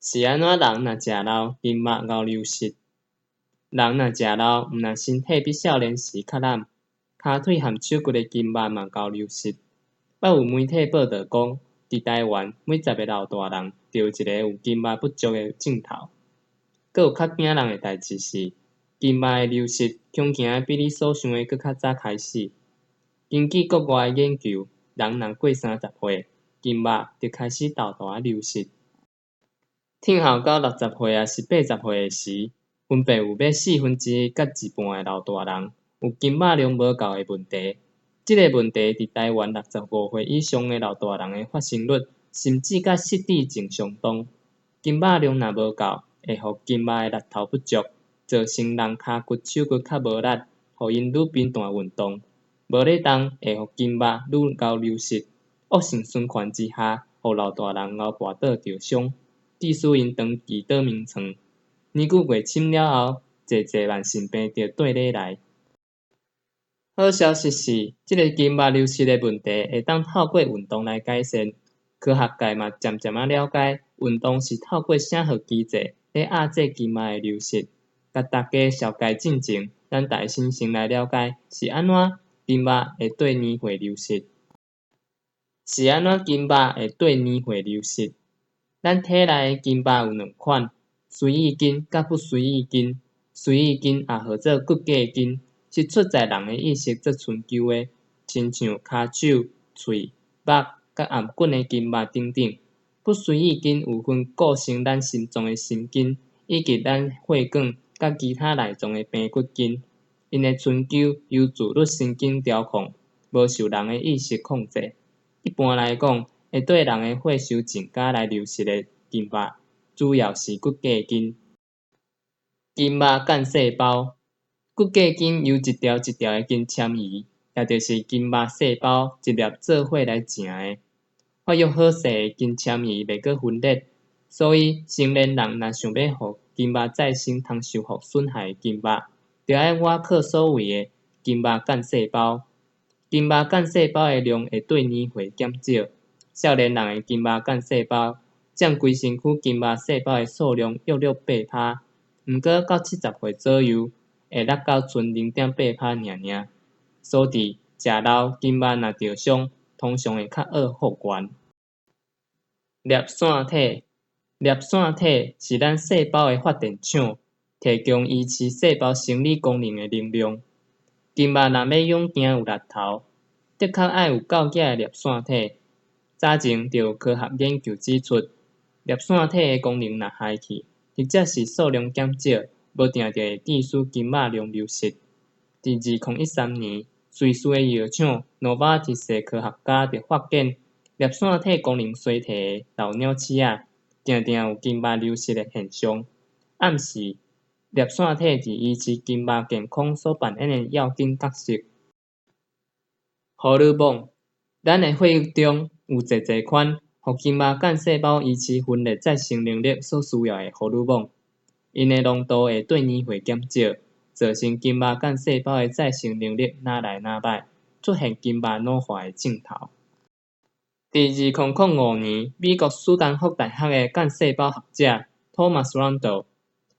是按怎人若食老，筋肉𠢕流失？人若食老，毋但身體比少年時較懶，跤腿和手骨的筋肉嘛𠢕流失。捌有媒體報導講，佇臺灣每十个老大人就有一个有筋肉不足的症頭。閣有較驚人的代誌是，筋肉的流失恐驚比你所想的閣較早開始。根據國外的研究，人若過30歲，筋肉就開始沓沓仔流失。天后到60歲抑是80歲的時，分別有欲四分之一佮一半的老大人有筋肉量無夠的問題。這个問題佇臺灣65歲以上的老大人的發生率，甚至佮失智症相當。筋肉量若無夠，會予筋肉的力頭不足，造成人跤骨、手骨較無力，予𪜶愈頻繁運動，無咧動會予筋肉愈𠢕流失。惡性循環之下，予老大人𠢕跋倒著傷，致使𪜶長期倒眠床。年久月深了後，濟濟慢性病就綴咧來。好消息是，這个筋肉流失的問題會當透過運動來改善。科學界嘛漸漸仔了解，運動是透過啥號機制咧壓制筋肉的流失。共大家紹介進前，咱大先先來了解是按怎筋肉會綴年歲流失。是按怎筋肉會綴年歲流失？咱體內的筋肉有兩款，隨意筋佮不隨意筋。隨意筋也號做骨骼筋，是出自人的意識做伸揪的，親像跤手、喙、目佮頷頸的筋肉等等。不隨意筋有分構成咱心臟的心筋，以及咱血管佮其他內臟的平骨筋。𪜶的伸揪由自律神經調控，無受人的意識控制。一般來講，會綴人的歲數增加來流失的筋肉，主要是骨骼筋。筋肉幹細胞，骨骼筋由一條一條的筋纖維，也就是筋肉細胞一粒做伙來成的。發育好勢的筋纖維袂閣分裂，所以成年人若想欲予筋肉再生通修復損害的筋肉，就愛倚靠所謂的筋肉幹細胞。筋肉幹細胞的量會綴年歲減少。少年人的筋肉幹細胞佔規身軀筋肉細胞的數量約略8%，毋過到70歲左右，會落到賰0.8%爾爾。所以食老筋肉若著傷，通常會較惡復原。粒線體，粒線體是咱細胞的發電廠，提供維持細胞生理功能的能量。筋肉若欲勇健有力頭，的確愛有夠額的粒線體。早前就有科學研究指出，粒線體的功能若害去，或者是數量減少，無定就會致使筋肉量流失。佇2013年，瑞士的藥廠 Novartis 的科學家就發現，粒線體功能衰退的老鳥鼠仔，定定有筋肉流失的現象，暗示粒線體佇維持筋肉健康所扮演的要緊角色。荷爾蒙，咱的血液中有濟濟款，予筋肉幹細胞維持分裂再生能力所需要的荷爾蒙，𪜶的濃度會綴年歲減少，造成筋肉幹細胞的再生能力愈來愈䆀，出現筋肉老化的症頭。佇2005年，美國史丹福大學的幹細胞學者 Thomas Randle，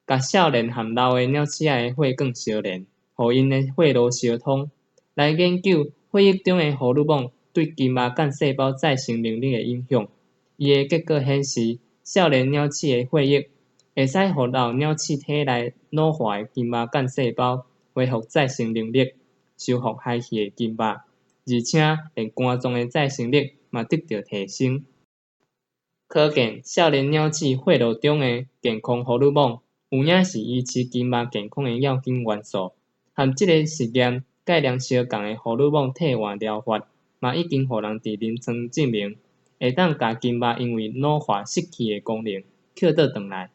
共少年和老的鳥鼠仔的血管相連，予𪜶的血路相通，來研究血液中的荷爾蒙對筋肉幹細胞再生能力的影響。伊的結果顯示，少年鳥鼠的血液會使予老鳥鼠體內老化的筋肉幹細胞恢復再生能力，修復害去的筋肉，而且連肝臟的再生力嘛得著提升。可見少年鳥鼠血路中的健康荷爾蒙，有影是維持筋肉健康的要緊元素。和這个實驗概念相仝的荷爾蒙替換療法，嘛已經予人佇臨床證明，會當共筋肉因為老化失去的功能抾倒轉來。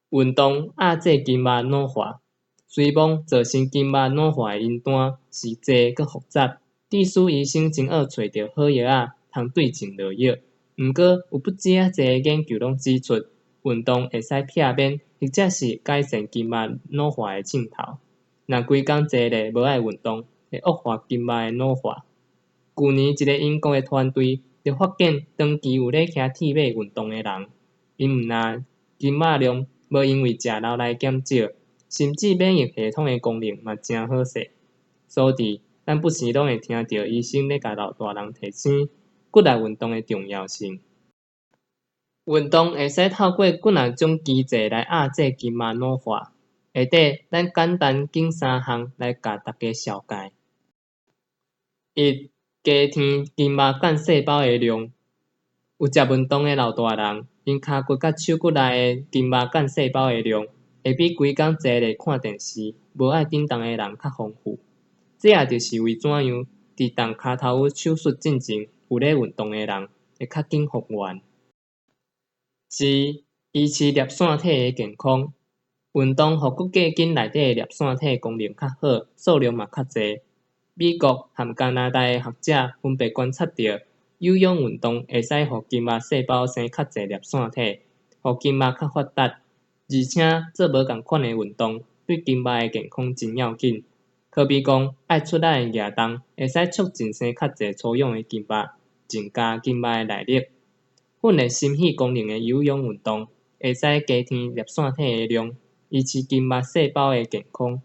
運動壓制筋肉老化，雖罔造成筋肉老化的因單是濟閣複雜，致使醫生真愛揣著好藥仔通對症落藥。毋過有不止仔濟的研究攏指出，運動會使避免或者是改善筋肉老化的症頭。若規工坐咧無愛運動，會惡化筋肉的老化。舊年一个英國的團隊就發現，長期有咧騎鐵馬運動的人， 𪜶毋但筋肉量無因為食老來減少，甚至免疫系統的功能嘛誠好勢。所以，咱不時攏會聽著醫生咧共老大人提醒骨力運動的重要性。運動會使透過幾若種機制來壓制筋肉老化。下底咱簡單揀三項來共大家紹介。一、加添筋肉幹細胞的量。有食運動的老大人，𪜶跤骨佮手骨內的筋肉幹細胞的量，會比規工坐咧看電視、無愛振動的人較豐富。這也就是為怎樣佇動跤頭趺手術進前有咧運動的人，會較緊復原。二、維持粒線體的健康。運動予骨骼筋內底的粒線體功能較好，數量嘛較濟。美國和加拿大的學者分別觀察著，有氧運動會使予筋肉細胞生較濟粒線體，予筋肉較發達。而且做無仝款的運動，對筋肉的健康真要緊。好比講，愛出力的舉重，會使促進生較濟粗勇的筋肉，增加筋肉的耐力。訓練心肺功能的有氧運動，會使加添粒線體的量，維持筋肉細胞的健康。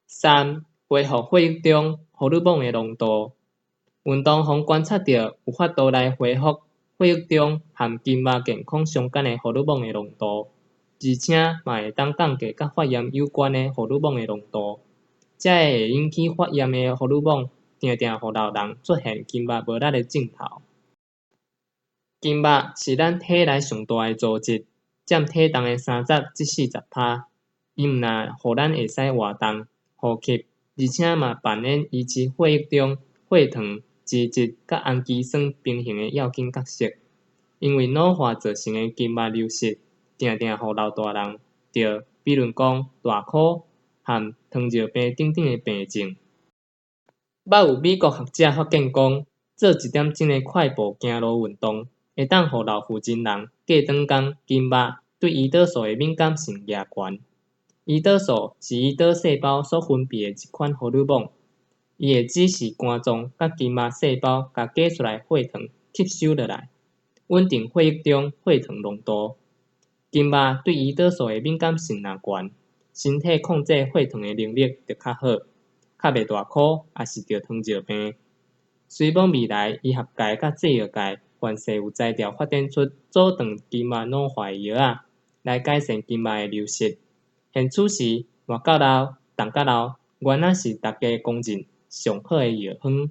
三、恢復血液中荷爾蒙的濃度。運動予觀察著有法度來恢復血液中和筋肉健康相關的荷爾蒙的濃度，而且嘛會當降低佮發炎有關的荷爾蒙的濃度。這會引起發炎的荷爾蒙，定定予老人出現筋肉無力的症頭。筋肉是咱體內上大的組織，佔體重的30至40%。伊毋但予咱會使活動、呼吸，而且嘛扮演維持血液中血糖、脂質佮氨基酸平衡的要緊角色。因為老化造成的筋肉流失，定定予老大人著，比如講大箍和糖尿病等等的病症。捌有美國學者發現講，做一點鐘的快步行路運動，會當予老婦真人過長工筋肉對胰島素的敏感性加懸。胰島素是胰島細胞所分泌的一款荷爾蒙，伊會指示肝臟佮筋肉細胞共加出來血糖吸收落來，穩定血液中血糖濃度。筋肉對胰島素的敏感性若懸，身體控制血糖的能力就較好，較袂大箍，抑是著糖尿病。雖罔未來醫學界佮製藥界凡勢有才調發展出阻斷筋肉老化的藥仔，來改善筋肉的流失。現此時活較老，動較老，原來是大家公認上好的藥方。